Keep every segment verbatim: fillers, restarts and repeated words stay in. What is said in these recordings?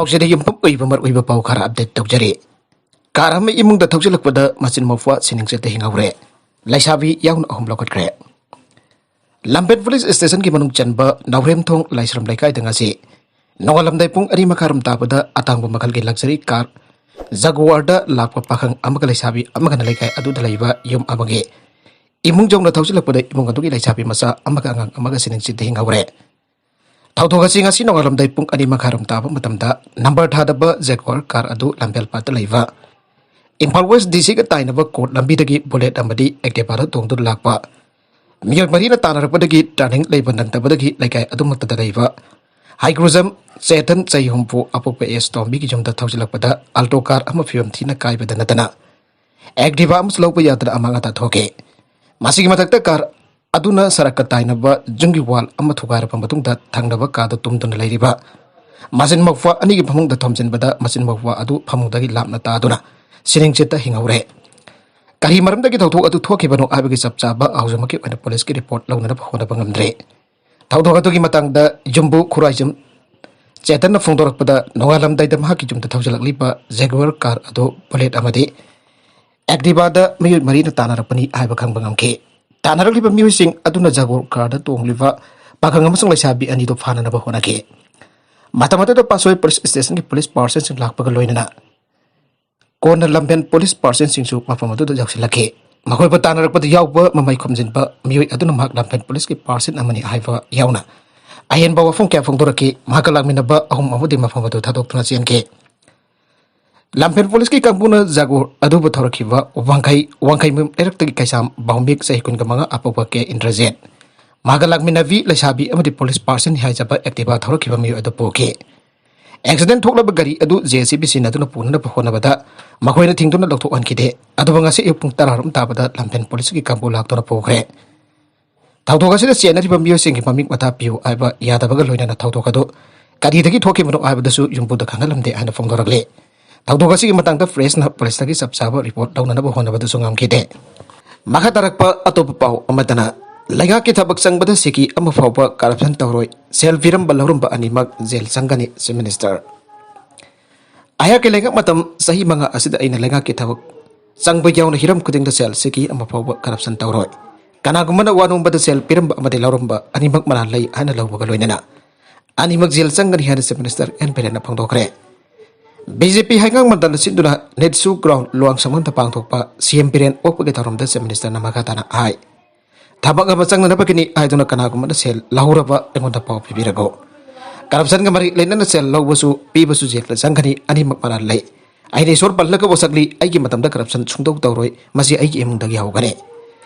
ꯁꯤꯗ ꯌꯨꯝꯐꯝ ꯑꯣꯏꯕ ꯃꯔꯨꯑꯣꯏꯕ ꯄꯥꯎ ꯈꯔ ꯑꯞꯗꯦꯠ ꯇꯧꯖꯔꯤ꯫ ꯀꯥꯔ ꯑꯃ ꯏꯃꯨꯡꯗ ꯊꯧꯖꯤꯜꯂꯛꯄꯗ ꯃꯆꯤꯟ ꯃꯧꯄ꯭ꯋꯥ ꯁꯤꯅꯤꯡꯆꯦꯠꯇ ꯍꯤꯡꯍꯧꯔꯦ꯫ ꯂꯩꯁꯥꯕꯤ ꯌꯥꯎꯅ ꯑꯍꯨꯝ ꯂꯧꯈꯠꯈ꯭ꯔꯦ꯫ ꯂꯝꯐꯦꯜ ꯄꯨꯂꯤꯁ ꯁ꯭ꯇꯦꯁꯟꯒꯤ ꯃꯅꯨꯡ ꯆꯟꯕ ꯅꯥꯎꯔꯦꯝꯊꯣꯡ ꯂꯥꯏꯁ꯭ꯔꯝ ꯂꯩꯀꯥꯏꯗ ꯉꯁꯤ ꯅꯣꯡꯉꯥꯜꯂꯝꯗꯥꯏ ꯄꯨꯡ ꯑꯅꯤ ꯃꯈꯥꯏꯔꯣꯝ ꯇꯥꯕꯗ ꯑꯇꯥꯡꯕ ꯃꯈꯜꯒꯤ ꯂꯛꯖꯔꯤ ꯀꯥꯔ ꯖꯒꯨꯋꯥꯔꯗ ꯂꯥꯛꯄ ꯄꯥꯈꯪ ꯑꯃꯒ ꯂꯩꯁꯥꯕꯤ ꯑꯃꯒꯅ ꯂꯩꯀꯥꯏ ꯑꯗꯨꯗ ꯂꯩꯕ ꯌꯨꯝ ꯑꯃꯒꯤ ꯏꯃꯨꯡ ꯌꯧꯅ ꯊꯧꯖꯤꯜꯂꯛꯄꯗ ꯏꯃꯨꯡ ꯑꯗꯨꯒꯤ ꯂꯩꯁꯥꯕꯤ ꯃꯆꯥ ꯑꯃꯒ ꯑꯉꯥꯡ ꯑꯃꯒ ꯁꯤꯅꯤꯡꯆꯦꯠꯇ ꯍꯤꯡꯍꯧꯔꯦ꯫ ꯊꯧꯗꯣꯛ ꯑꯁꯤ ꯉꯁꯤ ꯅꯣꯡꯉꯥꯜꯂꯝꯗꯥꯏ ꯄꯨꯡ ꯑꯅꯤ ꯃꯈꯥꯏꯔꯣꯝ ꯇꯥꯕ ꯃꯇꯝꯗ ꯅꯝꯕꯔ ꯊꯥꯗꯕ ꯖꯦꯒꯣꯔ ꯀꯥꯔ ꯑꯗꯨ ꯂꯝꯐꯦꯜ ꯄꯥꯠꯇ ꯂꯩꯕ ꯏꯝꯐꯥꯜ ꯋꯦꯁ ꯗꯤ ꯁꯤꯒ ꯇꯥꯏꯅꯕ ꯀꯣꯔꯠ ꯂꯝꯕꯤꯗꯒꯤ ꯕꯨꯂꯦꯠ ꯑꯃꯗꯤ ꯑꯦꯛꯇꯤꯚꯥꯗ ꯇꯣꯡꯗꯨꯅ ꯂꯥꯛꯄ ꯃꯤꯑꯣꯏ ꯃꯔꯤꯅ ꯇꯥꯟꯅꯔꯛꯄꯗꯒꯤ ꯇꯔꯅꯤꯡ ꯂꯩꯕ ꯅꯪꯗꯕꯗꯒꯤ ꯂꯩꯀꯥꯏ ꯑꯗꯨꯃꯛꯇꯗ ꯂꯩꯕ ꯍꯥꯏꯒ꯭ꯔꯨꯖꯝ ꯆꯦꯇꯟ, ꯆꯍꯤ ꯍꯨꯝꯐꯨ, ꯑꯄꯣꯛꯄ ꯑꯦꯁ ꯇꯣꯝꯕꯤꯒꯤ ꯌꯨꯝꯗ ꯊꯧꯖꯤꯜꯂꯛꯄꯗ ꯑꯜꯇꯣ ꯀꯥꯔ ꯑꯃ ꯐꯤꯕꯝ ꯊꯤꯅ ꯀꯥꯏꯕꯗ ꯅꯠꯇꯅ ꯑꯦꯛꯇꯤꯚꯥ ꯑꯃꯁꯨ ꯂꯧꯕ ꯌꯥꯗꯅ ꯑꯃꯥꯡ ꯑꯇꯥ ꯊꯣꯛꯈꯤ꯫ ꯃꯁꯤꯒꯤ ꯃꯊꯛꯇ ꯀꯥꯔ ꯑꯗꯨꯅ ꯁꯔꯛꯀ ꯇꯥꯏꯅꯕ ꯌꯨꯝꯒꯤ ꯋꯥꯜ ꯑꯃ ꯊꯨꯒꯥꯏꯔꯕ ꯃꯇꯨꯡꯗ ꯊꯪꯅꯕ ꯀꯥꯗ ꯇꯨꯝꯗꯨꯅ ꯂꯩꯔꯤꯕ ꯃꯆꯤꯟ ꯃꯧꯄ꯭ꯋꯥ ꯑꯅꯤꯒꯤ ꯐꯃꯨꯡꯗ ꯊꯣꯝꯖꯤꯟꯕꯗ ꯃꯆꯤꯟ ꯃꯧꯄ꯭ꯋꯥ ꯑꯗꯨ ꯐꯃꯨꯡꯗꯒꯤ ꯂꯥꯞꯅ ꯇꯥꯗꯨꯅ ꯁꯤꯅꯤꯡꯆꯦꯠꯇ ꯍꯤꯡꯍꯧꯔꯦ꯫ ꯀꯔꯤ ꯃꯔꯝꯗꯒꯤ ꯊꯧꯗꯣꯛ ꯑꯗꯨ ꯊꯣꯛꯈꯤꯕꯅꯣ ꯍꯥꯏꯕꯒꯤ ꯆꯞ ꯆꯥꯕ ꯍꯧꯖꯤꯛꯃꯛꯀꯤ ꯑꯣꯏꯅ ꯄꯨꯂꯤꯁꯀꯤ ꯔꯤꯄꯣꯔꯠ ꯂꯧꯅꯅꯕ ꯍꯣꯠꯅꯕ ꯉꯝꯗ꯭ꯔꯦ꯫ ꯊꯧꯗꯣꯛ ꯑꯗꯨꯒꯤ ꯃꯇꯥꯡꯗ ꯌꯨꯝꯕꯨ ꯈꯨꯔꯥꯏꯖꯝ ꯆꯦꯇꯟꯅ ꯐꯣꯡꯗꯣꯔꯛꯄꯗ, ꯅꯣꯡꯉꯥꯜꯂꯝꯗꯥꯏꯗ ꯃꯍꯥꯛꯀꯤ ꯌꯨꯝꯗ ꯊꯧꯖꯤꯜꯂꯛꯂꯤꯕ ꯖꯦꯒꯨꯋꯔ ꯀꯥꯔ ꯑꯗꯨ ꯕꯨꯂꯦꯠ ꯑꯃꯗꯤ ꯑꯦꯛꯇꯤꯚꯥꯗ ꯃꯤꯑꯣꯏ ꯃꯔꯤꯅ ꯇꯥꯟꯅꯔꯛꯄꯅꯤ ꯍꯥꯏꯕ ꯈꯪꯕ ꯉꯝꯈꯤ꯫ ꯇꯥꯟꯅꯔꯛꯂꯤꯕ ꯃꯤꯑꯣꯏꯁꯤꯡ ꯑꯗꯨꯅ ꯖꯒꯣꯔ ꯀꯥꯔꯗ ꯇꯣꯡꯂꯤꯕ ꯄꯥꯈꯪ ꯑꯃꯁꯨꯡ ꯂꯩꯁꯥꯕꯤ ꯑꯅꯤꯗꯨ ꯐꯥꯅꯅꯕ ꯍꯣꯠꯅꯈꯤ꯫ ꯃꯇꯝ ꯑꯗꯨꯗ ꯄꯥꯠꯁꯣꯏ ꯄꯨꯂꯤꯁ ꯁ꯭ꯇꯦꯁꯟꯒꯤ ꯄꯨꯂꯤꯁ ꯄꯥꯔꯁꯟꯁꯤꯡ ꯂꯥꯛꯄꯒ ꯂꯣꯏꯅꯅ ꯀꯣꯟꯅ ꯂꯝꯐꯦꯜ ꯄꯨꯂꯤꯁ ꯄꯥꯔꯁꯟꯁꯤꯡꯁꯨ ꯃꯐꯝ ꯑꯗꯨꯗ ꯌꯧꯁꯤꯜꯂꯛꯈꯤ꯫ ꯃꯈꯣꯏꯕꯨ ꯇꯥꯟꯅꯔꯛꯄꯗ ꯌꯥꯎꯕ ꯃꯃꯩ ꯈꯨꯝꯖꯤꯟꯕ ꯃꯤꯑꯣꯏ ꯑꯗꯨꯅ ꯃꯍꯥꯛ ꯂꯝꯐꯦꯜ ꯄꯨꯂꯤꯁꯀꯤ ꯄꯥꯔꯁꯟ ꯑꯃꯅꯤ ꯍꯥꯏꯕ ꯌꯥꯎꯅ ꯑꯍꯦꯟꯕ ꯋꯥꯐꯝ ꯀꯌꯥ ꯐꯣꯡꯗꯣꯔꯛꯈꯤ꯫ ꯃꯍꯥꯛꯀ ꯂꯥꯛꯃꯤꯟꯅꯕ ꯑꯍꯨꯝ ꯑꯃꯗꯤ ꯃꯐꯝ ꯑꯗꯨ ꯊꯥꯗꯣꯛꯇꯨꯅ ꯆꯦꯟꯈꯤ꯫ ꯂꯝꯐꯦꯜ ꯄꯨꯂꯤꯁꯀꯤ ꯀꯥꯡꯕꯨꯅ ꯖꯒꯣꯔ ꯑꯗꯨꯕꯨ ꯊꯧꯔꯛꯈꯤꯕ ꯋꯥꯡꯈꯩ, ꯋꯥꯡꯈꯩ ꯂꯩꯔꯛꯇꯒꯤ ꯀꯩꯁꯥꯝ ꯚꯥꯎꯃꯤꯛ, ꯆꯍꯤ ꯀꯨꯟꯒ ꯃꯉꯥ, ꯑꯄꯣꯛꯄ ꯀꯦ ꯏꯟꯗ꯭ꯔꯖꯤꯠ, ꯃꯍꯥꯛꯀ ꯂꯥꯛꯃꯤꯟꯅꯕꯤ ꯂꯩꯁꯥꯕꯤ ꯑꯃꯗꯤ ꯄꯨꯂꯤꯁ ꯄꯥꯔꯁꯟ ꯍꯥꯏꯖꯕ ꯑꯦꯛꯇꯤꯚꯥ ꯊꯧꯔꯛꯈꯤꯕ ꯃꯤꯑꯣꯏ ꯑꯗꯨ ꯄꯨꯈꯤ꯫ ꯑꯦꯛꯁꯤꯗꯦꯟ ꯊꯣꯛꯂꯕ ꯒꯥꯔꯤ ꯑꯗꯨ ꯖꯦ ꯁꯤ ꯕꯤ ꯁꯤꯖꯤꯟꯅꯗꯨꯅ ꯄꯨꯅꯅꯕ ꯍꯣꯠꯅꯕꯗ ꯃꯈꯣꯏꯅ ꯊꯤꯡꯗꯨꯅ ꯂꯧꯊꯣꯛꯍꯟꯈꯤꯗꯦ꯫ ꯑꯗꯨꯕꯨ ꯉꯁꯤ ꯑꯌꯨꯛ ꯄꯨꯡ ꯇꯔꯥꯔꯣꯝ ꯇꯥꯕꯗ ꯂꯝꯐꯦꯜ ꯄꯨꯂꯤꯁꯀꯤ ꯀꯥꯡꯕꯨ ꯂꯥꯛꯇꯨꯅ ꯄꯨꯈ꯭ꯔꯦ꯫ ꯊꯧꯗꯣꯛ ꯑꯁꯤꯗ ꯆꯦꯟꯅꯔꯤꯕ ꯃꯤꯑꯣꯏꯁꯤꯡꯒꯤ ꯃꯃꯤꯡ ꯃꯊꯥ ꯄꯤꯌꯨ ꯍꯥꯏꯕ ꯌꯥꯗꯕꯒ ꯂꯣꯏꯅꯅ ꯊꯧꯗꯣꯛ ꯑꯗꯨ ꯀꯔꯤꯗꯒꯤ ꯊꯣꯛꯈꯤꯕꯅꯣ ꯍꯥꯏꯕꯗꯨꯁꯨ ꯌꯨꯝꯕꯨꯗ ꯈꯪꯍꯜꯂꯝꯗꯦ ꯍꯥꯏꯅ ꯐꯣꯡꯗꯣꯔꯛꯂꯤ꯫ ꯊꯧꯗꯣꯛ ꯑꯁꯤꯒꯤ ꯃꯇꯥꯡꯗ ꯄ꯭ꯔꯦꯁꯅ ꯄꯨꯂꯤꯁꯇꯒꯤ ꯆꯞ ꯆꯥꯕ ꯔꯤꯄꯣꯔꯠ ꯂꯧꯅꯅꯕ ꯍꯣꯠꯅꯕꯗꯁꯨ ꯉꯝꯈꯤꯗꯦ꯫ ꯃꯈꯥ ꯇꯥꯔꯛꯄ ꯑꯇꯣꯞꯄ ꯄꯥꯎ ꯑꯃꯗꯅ, ꯂꯩꯉꯥꯛꯀꯤ ꯊꯕꯛ ꯆꯪꯕꯗ ꯁꯤꯀꯤ ꯑꯃ ꯐꯥꯎꯕ ꯀꯔꯞꯁꯟ ꯇꯧꯔꯣꯏ, ꯁꯦꯜ ꯄꯤꯔꯝꯕ ꯂꯧꯔꯝꯕ ꯑꯅꯤꯃꯛ ꯖꯦꯜ ꯆꯪꯒꯅꯤ, Chief Minister꯫ ꯑꯩꯍꯥꯛꯀꯤ ꯂꯩꯉꯥꯛ ꯃꯇꯝ ꯆꯍꯤ ꯃꯉꯥ ꯑꯁꯤꯗ ꯑꯩꯅ ꯂꯩꯉꯥꯛꯀꯤ ꯊꯕꯛ ꯆꯪꯕ ꯌꯥꯎꯅ ꯍꯤꯔꯝ ꯈꯨꯗꯤꯡꯗ ꯁꯦꯜ ꯁꯤꯀꯤ ꯑꯃ ꯐꯥꯎꯕ corruption ꯇꯧꯔꯣꯏ꯫ ꯀꯅꯥꯒꯨꯝꯕꯅ ꯋꯥ ꯅꯣꯝꯕꯗ ꯁꯦꯜ ꯄꯤꯔꯝꯕ ꯑꯃꯗꯤ ꯂꯧꯔꯝꯕ ꯑꯅꯤꯃꯛ ꯃꯔꯥꯜ ꯂꯩ ꯍꯥꯏꯅ ꯂꯧꯕꯒ ꯂꯣꯏꯅꯅ ꯑꯅꯤꯃꯛ ꯖꯦꯜ ꯆꯪꯒꯅꯤ ꯍꯥꯏꯅ Chief Minister N ꯕꯤꯔꯦꯟꯅ ꯐꯣꯡꯗꯣꯛꯈ꯭ꯔꯦ꯫ ꯕꯤ ꯖꯦ ꯄꯤ ꯍꯩꯉꯥꯡ ꯃꯟꯗꯜꯅ ꯁꯤꯟꯗꯨꯅ ꯅꯤꯠꯁꯨ ꯒ꯭ꯔꯥꯎꯟ ꯂꯨꯋꯥꯡꯁꯪꯕꯝꯗ ꯄꯥꯡꯊꯣꯛꯄ ꯁꯤ ꯑꯦꯝ ꯕꯤꯔꯦꯟ ꯑꯣꯛꯄꯒꯤ ꯊꯧꯔꯝꯗ Chief Minister ꯅ ꯃꯈꯥ ꯇꯥꯅ ꯍꯥꯏ, ꯊꯕꯛ ꯑꯃ ꯆꯪꯅꯅꯕꯒꯤꯅꯤ ꯍꯥꯏꯗꯨꯅ ꯀꯅꯥꯒꯨꯝꯕꯅ ꯁꯦꯜ ꯂꯧꯍꯧꯔꯕ ꯑꯩꯉꯣꯟꯗ ꯄꯥꯎ ꯄꯤꯕꯤꯔꯛꯎ꯫ Corruption ꯒ ꯃꯔꯤ ꯂꯩꯅꯅ ꯁꯦꯜ ꯂꯧꯕꯁꯨ ꯄꯤꯕꯁꯨ ꯖꯦꯜꯗ ꯆꯪꯒꯅꯤ, ꯑꯅꯤꯃꯛ ꯃꯔꯥꯜ ꯂꯩ꯫ ꯑꯩꯅ ꯏꯁꯣꯔ ꯄꯜꯂꯒ ꯋꯥꯁꯛꯂꯤ, ꯑꯩꯒꯤ ꯃꯇꯝꯗ corruption ꯁꯨꯡꯇꯧ ꯇꯧꯔꯣꯏ, ꯃꯁꯤ ꯑꯩꯒꯤ ꯏꯃꯨꯡꯗꯒꯤ ꯍꯧꯒꯅꯤ꯫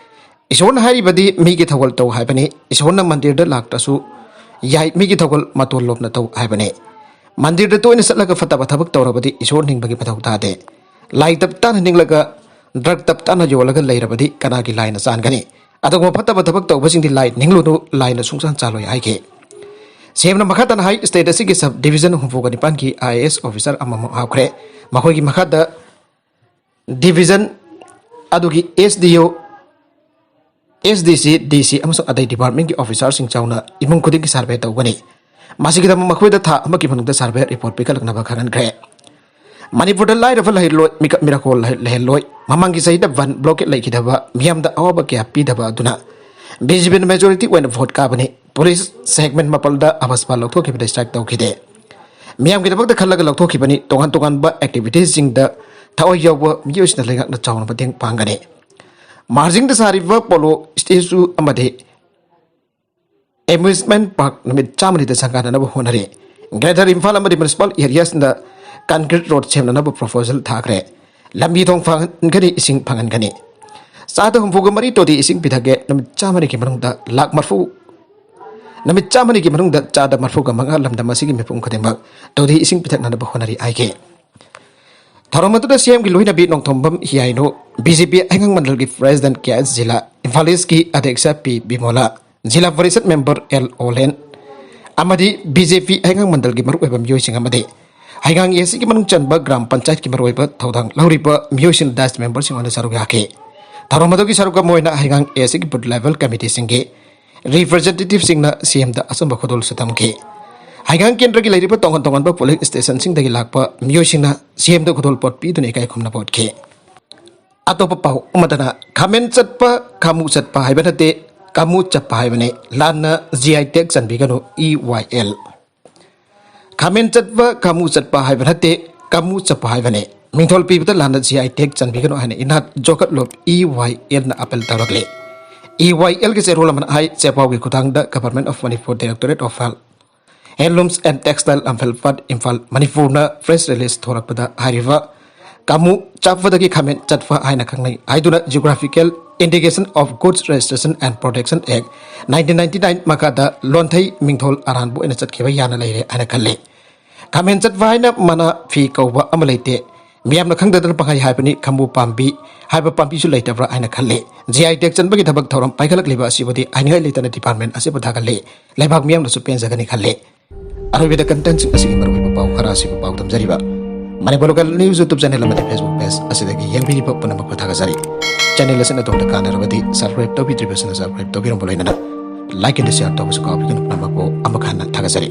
ꯏꯁꯣꯔꯅ ꯍꯥꯏꯔꯤꯕꯗꯤ ꯃꯤꯒꯤ ꯊꯧꯒꯜ ꯇꯧ ꯍꯥꯏꯕꯅꯤ꯫ ꯏꯁꯣꯔꯅ ꯃꯟꯗꯤꯔꯗ ꯂꯥꯛꯇ꯭ꯔꯁꯨ ꯌꯥꯏ, ꯃꯤꯒꯤ ꯊꯧꯒꯜ ꯃꯇꯣꯟ ꯂꯣꯝꯅ ꯇꯧ ꯍꯥꯏꯕꯅꯤ꯫ ꯃꯟꯗꯤꯔꯗ ꯇꯣꯏꯅ ꯆꯠꯂꯒ ꯐꯠꯇꯕ ꯊꯕꯛ ꯇꯧꯔꯕꯗꯤ ꯏꯁꯣꯔ ꯅꯤꯡꯕꯒꯤ ꯃꯊꯧ ꯇꯥꯗꯦ꯫ ꯂꯥꯏ ꯇꯞ ꯇꯥꯅ ꯅꯤꯡꯂꯒ drug ꯇꯞ ꯇꯥꯅ ꯌꯣꯜꯂꯒ ꯂꯩꯔꯕꯗꯤ ꯀꯅꯥꯒꯤ ꯂꯥꯏꯅ ꯆꯥꯟꯒꯅꯤ? ꯑꯗꯨꯒꯨꯝꯕ ꯐꯠꯇꯕ ꯊꯕꯛ ꯇꯧꯕꯁꯤꯡꯗꯤ ꯂꯥꯏ ꯅꯤꯡꯂꯨꯅꯨ, ꯂꯥꯏꯅ ꯁꯨꯡꯆꯥꯟ ꯆꯥꯜꯂꯣꯏ ꯍꯥꯏꯈꯤ꯫ ꯁꯤ ꯑꯦꯝꯅ ꯃꯈꯥ ꯇꯥꯅ ꯍꯥꯏ, state ꯑꯁꯤꯒꯤ sub division ꯍꯨꯝꯐꯨꯒ ꯅꯤꯄꯥꯟꯒꯤ I A S officer ꯑꯃꯃꯨꯛ ꯍꯥꯞꯈ꯭ꯔꯦ꯫ ꯃꯈꯣꯏꯒꯤ ꯃꯈꯥꯗ division ꯑꯗꯨꯒꯤ S D O, S D C, D C ꯑꯃꯁꯨꯡ ꯑꯇꯩ department ꯀꯤ officer ꯁꯤꯡ ꯌꯥꯎꯅ ꯏꯃꯨꯡ ꯈꯨꯗꯤꯡꯒꯤ survey ꯇꯧꯒꯅꯤ꯫ ꯃꯁꯤꯒꯤꯗꯃꯛ ꯃꯈꯣꯏꯗ ꯊꯥ ꯑꯃꯒꯤ ꯃꯅꯨꯡꯗ survey report ꯄꯤꯈꯠꯂꯛꯅꯕ ꯈꯪꯍꯟꯈ꯭ꯔꯦ꯫ ꯃꯅꯤꯄꯨꯔꯗ ꯂꯥꯏꯔꯕ ꯂꯩꯍꯜꯂꯣꯏ, ꯃꯤꯀꯞ ꯃꯤꯔꯥꯈꯣꯜ ꯂꯩꯍꯜꯂꯣꯏ꯫ ꯃꯃꯥꯡꯒꯤ ꯆꯍꯤꯗ ꯕꯟ blockade ꯂꯩꯈꯤꯗꯕ, ꯃꯤꯌꯥꯝꯗ ꯑꯋꯥꯕ ꯀꯌꯥ ꯄꯤꯗꯕ ꯑꯗꯨꯅ B J P ꯅ majority ꯑꯣꯏꯅ vote ꯀꯥꯕꯅꯤ꯫ Police segment ꯃꯥꯄꯜꯗ ꯑꯕꯁꯄꯥ ꯂꯧꯊꯣꯛꯈꯤꯕꯗ strike ꯇꯧꯈꯤꯗꯦ꯫ ꯃꯤꯌꯥꯝꯒꯤꯗꯃꯛꯇ ꯈꯜꯂꯒ ꯂꯧꯊꯣꯛꯈꯤꯕꯅꯤ꯫ ꯇꯣꯉꯥꯟ ꯇꯣꯉꯥꯟꯕ activities ꯁꯤꯡꯗ ꯊꯋꯥꯏ ꯌꯥꯎꯕ ꯃꯤꯑꯣꯏꯁꯤꯡꯅ ꯂꯩꯉꯥꯛꯅ ꯆꯥꯎꯅ ꯃꯇꯦꯡ ꯄꯥꯡꯒꯅꯤ꯫ ꯃꯥꯔꯖꯤꯡꯗ ꯁꯥꯔꯤꯕ polo statue ꯑꯃꯗꯤ amusement park ꯅꯨꯃꯤꯠ ꯆꯥꯝꯃꯅꯤꯗ ꯁꯪꯒꯥꯅꯅꯕ ꯍꯣꯠꯅꯔꯤ꯫ Greater ꯏꯝꯐꯥꯜ ꯑꯃꯗꯤ municipal areas ꯅ concrete road ꯁꯦꯝꯅꯅꯕ proposal ꯊꯥꯈ꯭ꯔꯦ꯫ ꯂꯝꯕꯤ ꯊꯣꯡ ꯐꯍꯟꯒꯅꯤ, ꯏꯁꯤꯡ ꯐꯪꯍꯟꯒꯅꯤ꯫ ꯆꯥꯗ ꯍꯨꯝꯐꯨꯒ ꯃꯔꯤ ꯇꯣꯇꯤ ꯏꯁꯤꯡ ꯄꯤꯊꯛꯀꯦ, ꯅꯨꯃꯤꯠ ꯆꯥꯝꯃꯔꯤꯒꯤ ꯃꯅꯨꯡꯗ ꯂꯥꯛ ꯃꯔꯐꯨ, ꯅꯨꯃꯤꯠ ꯆꯥꯝꯃꯔꯤꯒꯤ ꯃꯅꯨꯡꯗ ꯆꯥꯗ ꯃꯔꯐꯨꯒ ꯃꯉꯥ ꯂꯝꯗꯝ ꯑꯁꯤꯒꯤ ꯃꯤꯄꯨꯝ ꯈꯨꯗꯤꯡꯃꯛ ꯇꯣꯇꯤ ꯏꯁꯤꯡ ꯄꯤꯊꯛꯅꯅꯕ ꯍꯣꯠꯅꯔꯤ ꯍꯥꯏꯈꯤ꯫ ꯊꯧꯔꯝ ꯑꯗꯨꯗ C M ꯒꯤ ꯂꯣꯏꯅꯕꯤ Nongthombam ꯍꯤꯌꯥꯏꯅꯨ, B J P ꯍꯩꯉꯥꯡ ꯃꯟꯗꯜꯒꯤ President K S ꯖꯤꯂꯥ, ꯏꯝꯐꯥꯜ East ꯀꯤ ꯑꯗ꯭ꯌꯛꯁ P ꯕꯤꯃꯣꯂꯥ, ꯖꯤꯂꯥ ꯄꯔꯤꯁꯠ member L ꯑꯣꯂꯦꯟ ꯑꯃꯗꯤ B J P ꯍꯩꯉꯥꯡ ꯃꯟꯗꯜꯒꯤ ꯃꯔꯨꯑꯣꯏꯕ ꯃꯤꯑꯣꯏꯁꯤꯡ ꯑꯃꯗꯤ ꯍꯩꯉꯥꯡ A C ꯒꯤ ꯃꯅꯨꯡ ꯆꯟꯕ ꯒ꯭ꯔꯥꯝ ꯄꯟꯆꯥꯌꯠꯀꯤ ꯃꯔꯨꯑꯣꯏꯕ ꯊꯧꯗꯥꯡ ꯂꯧꯔꯤꯕ ꯃꯤꯑꯣꯏꯁꯤꯡ ꯗꯥꯏꯁ member ꯁꯤꯡ ꯑꯣꯏꯅ ꯁꯔꯨꯛ ꯌꯥꯈꯤ꯫ ꯊꯧꯔꯝ ꯑꯗꯨꯒꯤ ꯁꯔꯨꯛ ꯑꯃ ꯑꯣꯏꯅ ꯍꯩꯉꯥꯡ A C ꯒꯤ booth level committee ꯁꯤꯡꯒꯤ representative ꯁꯤꯡꯅ C M ꯗ ꯑꯆꯨꯝꯕ ꯈꯨꯗꯣꯜꯁꯨ ꯇꯝꯈꯤ꯫ ꯍꯩꯉꯥꯡ ꯀꯦꯟꯗ꯭ꯔꯒꯤ ꯂꯩꯔꯤꯕ ꯇꯣꯉꯥꯟ ꯇꯣꯉꯥꯟꯕ ꯄꯣꯂꯤꯡ ꯁ꯭ꯇꯦꯁꯟꯁꯤꯡꯗꯒꯤ ꯂꯥꯛꯄ ꯃꯤꯑꯣꯏꯁꯤꯡꯅ ꯁꯤ ꯑꯦꯝꯗ ꯈꯨꯗꯣꯜꯄꯣꯠ ꯄꯤꯗꯨꯅ ꯏꯀꯥꯏ ꯈꯨꯝꯅꯕ ꯎꯠꯈꯤ꯫ ꯑꯇꯣꯞꯄ ꯄꯥꯎ ꯑꯃꯗꯅ, ꯈꯥꯃꯦꯟ ꯆꯠꯄ ꯈꯥꯃꯨ ꯆꯠꯄ ꯍꯥꯏꯕ ꯅꯠꯇꯦ, ꯀꯥꯃꯨ ꯆꯠꯄ ꯍꯥꯏꯕꯅꯤ, ꯂꯥꯟꯅ ꯖꯤ ꯑꯥꯏ ꯇꯦꯒ ꯆꯟꯕꯤꯒꯅꯨ, ꯏ ꯋꯥꯏ ꯑꯦꯜ꯫ ꯈꯥꯃꯦꯟ ꯆꯠꯄ ꯈꯥꯃꯨ ꯆꯠꯄ ꯍꯥꯏꯕ ꯅꯠꯇꯦ, ꯀꯥꯃꯨ ꯆꯠꯄ ꯍꯥꯏꯕꯅꯤ꯫ ꯃꯤꯡꯊꯣꯜ ꯄꯤꯕꯗ ꯂꯥꯟꯅ ꯖꯤ ꯑꯥꯏ ꯇꯦꯒ ꯆꯟꯕꯤꯒꯅꯨ ꯍꯥꯏꯅ ꯏꯅꯥꯠ ꯖꯣꯀꯠꯂꯣꯞ ꯏ ꯋꯥꯏ ꯑꯦꯜꯅ ꯑꯄꯤꯜ ꯇꯧꯔꯛꯂꯤ꯫ ꯏ ꯋꯥꯏ ꯑꯦꯜꯒꯤ ꯆꯦꯔꯣꯜ ꯑꯃꯅ ꯍꯥꯏ, ꯆꯦꯄꯥꯎꯒꯤ ꯈꯨꯊꯥꯡꯗ Government of Manipur Directorate of Health, Handlooms and Textile, ꯑꯝꯐꯦꯜ ꯄꯥꯠ, ꯏꯝꯐꯥꯜ, ꯃꯅꯤꯄꯨꯔꯅ ꯄ꯭ꯔꯦꯁ ꯔꯤꯂꯤꯖ ꯊꯣꯔꯛꯄꯗ ꯍꯥꯏꯔꯤꯕ ꯀꯥꯃꯨ ꯆꯠꯄꯗꯒꯤ ꯈꯥꯃꯦꯟ ꯆꯠꯄ ꯍꯥꯏꯅ ꯈꯪꯅꯩ ꯍꯥꯏꯗꯨꯅ Geographical Indication of Goods Registration and Protection Act nineteen ninety nine ꯃꯈꯥꯗ ꯂꯣꯟꯊꯩ ꯃꯤꯡꯊꯣꯜ ꯑꯔꯥꯟꯕ ꯑꯣꯏꯅ ꯆꯠꯈꯤꯕ ꯌꯥꯅ ꯂꯩꯔꯦ ꯍꯥꯏꯅ ꯈꯜꯂꯤ꯫ ꯈꯥꯃꯦꯟ ꯆꯠꯄ ꯍꯥꯏꯅ ꯃꯅꯥ ꯐꯤ ꯀꯧꯕ ꯑꯃ ꯂꯩꯇꯦ꯫ ꯃꯤꯌꯥꯝꯅ ꯈꯪꯗꯗꯅ ꯄꯪꯍꯥꯏ ꯍꯥꯏꯕꯅꯤ, ꯈꯥꯃꯨ ꯄꯥꯝꯕꯤ ꯍꯥꯏꯕ ꯄꯥꯝꯕꯤꯁꯨ ꯂꯩꯇꯕ꯭ꯔꯥ ꯍꯥꯏꯅ ꯈꯜꯂꯤ꯫ ꯖꯤ ꯑꯥꯏ ꯇꯦꯒ ꯆꯟꯕꯒꯤ ꯊꯕꯛ ꯊꯧꯔꯝ ꯄꯥꯏꯈꯠꯂꯛꯂꯤꯕ ꯑꯁꯤꯕꯨꯗꯤ ꯍꯥꯏꯅꯤꯡꯉꯥꯏ ꯂꯩꯇꯅ ꯗꯤꯄꯥꯔꯠꯃꯦꯟ ꯑꯁꯤꯕꯨ ꯊꯥꯒꯠꯂꯤ꯫ ꯂꯩꯕꯥꯛ ꯃꯤꯌꯥꯝꯅꯁꯨ ꯄꯦꯟꯖꯒꯅꯤ ꯈꯜꯂꯤ꯫ ꯑꯔꯣꯏꯕꯗ ꯀꯟꯇꯦꯟꯁꯤꯡ ꯑꯁꯤꯒꯤ ꯃꯔꯨꯑꯣꯏꯕ ꯄꯥꯎ ꯈꯔ ꯑꯁꯤꯕꯨ ꯄꯥꯎ ꯇꯝꯖꯔꯤꯕ Manipur local news YouTube channel ꯑꯃꯗꯤ Facebook ꯄꯦꯖ ꯑꯁꯤꯗꯒꯤ ꯌꯦꯡꯕꯤꯔꯤꯕ ꯄꯨꯝꯅꯃꯛꯄꯨ ꯊꯥꯒꯠꯆꯔꯤ꯫ ꯆꯦꯅꯦꯜ ꯑꯁꯤꯅ ꯑꯗꯣꯝꯗ ꯀꯥꯟꯅꯔꯕꯗꯤ ꯁꯕꯁꯀ꯭ꯔꯥꯏꯕ ꯇꯧꯕꯤꯗ꯭ꯔꯤꯕꯁꯤꯡꯅ ꯁꯕꯁꯀ꯭ꯔꯥꯏꯕ ꯇꯧꯕꯤꯔꯝꯕ ꯂꯣꯏꯅꯅ ꯂꯥꯏꯛ ꯑꯦꯟ ꯁꯤꯌꯥꯔ ꯇꯧꯕꯁꯨ ꯀꯥꯎꯕꯤꯒꯅꯨ꯫ ꯄꯨꯝꯅꯃꯛꯄꯨ ꯑꯃꯨꯛ ꯍꯟꯅ ꯊꯥꯒꯠꯆꯔꯤ꯫